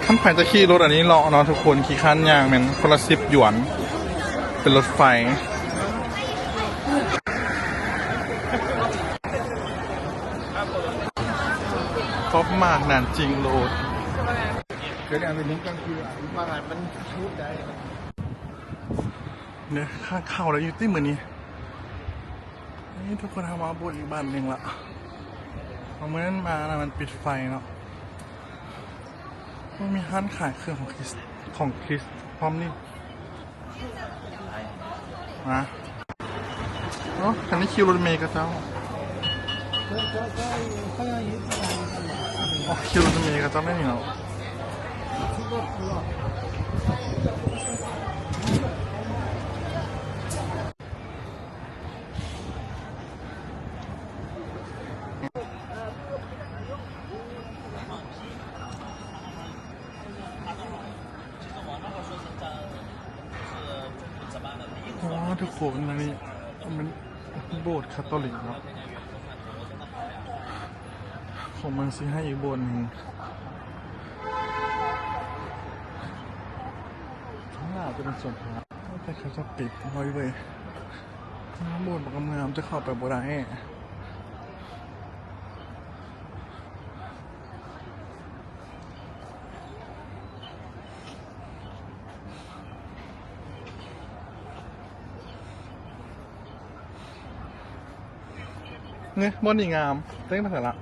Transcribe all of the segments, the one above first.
ຄັນໃຜຈະຂີ່ລົດອັນນີ້ເລາະເນາະທຸກຄົນ ຂີ້ຄ້ານຍ່າງ ແມ່ນຄົນລະສິບຢວນ ເປັນລົດໄຟ. ຄອບມາກນານຈິງໂລດ. ເດີ ຂ້າເຂົ້າແລ້ວຢູ່ຕິມື້ນີ້. ນີ້ທຸກຄົນ ເຮົາມາໂບດອີກບ້ານໜຶ່ງລະ. ເອົາ ມື້ນັ້ນມານະ ມັນປິດໄຟເນາະ. ໂອ້ ມີຮ້ານຂາຍເຄື່ອງຂອງຄຣິສ ຂອງຄຣິສພ້ອມນີ້. ມາ ໂອ້ ຄັນນີ້ຄິວລົດເມຂະເຈົ້າ. ອໍ ຄິວລົດເມຂະເຈົ້າແມ່ນນີ້ເນາະ. ອໍ ທຸກຄົນ ອັນນີ້ແມ່ນໂບດຄາໂຕລິກເນາະ ຂອງເມືອງຊີໄຮອີກໂບດໜຶ່ງ. ຂ້າງໜ້າຈະເປັນສວນພະ ແຕ່ເຂົາເຈົ້າປິດໄວ້ເວີຍ. ໂບດບັກງາມໆ ຈະເຂົ້າໄປບໍ່ໄດ້. ນີ້ ບ່ອນນີ້ງາມ ເຕັ້ງໄປໃສລະ?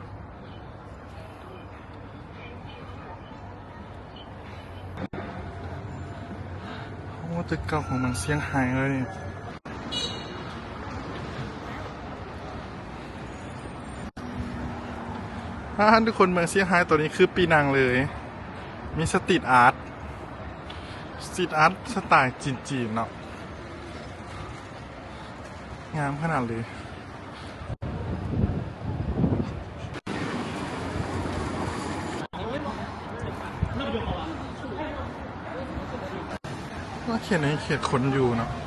ໂອ້ ຕຶກເກົ່າຂອງເມືອງຊຽງໄຮເລີຍ. ອ່າ ທຸກຄົນ ເມືອງຊຽງໄຮຕອນນີ້ຄືປີນັງເລີຍ ມີສະຕຣີດອາດ ສະຕຣີດອາດສະໄຕຈີນໆ ເນາະ. ງາມຂະໜາດເລີຍ. ເຂດນີ້ເຂດຄົນຢູ່ເນາະ.